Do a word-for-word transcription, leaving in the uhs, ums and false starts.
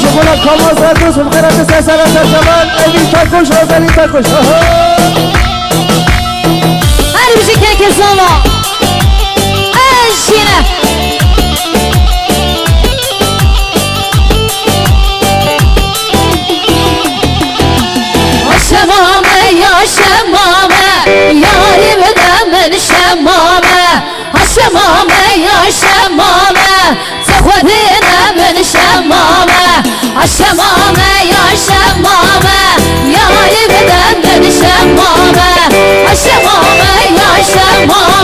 Ji xwe re Kamaz Erdos, bi xêra te ser sera serçavan, Evîn Takuş, Rozelîn Takuş. Aha! Her bijî kekê Zala. Ez jî ne. Şema me ya şema me, yarî bide min şema me. Ha şema me ya şema me, te xwedî ne min şema me. Ha şema me ya şema me, yarî bide min şema me. Ha şema me ya şema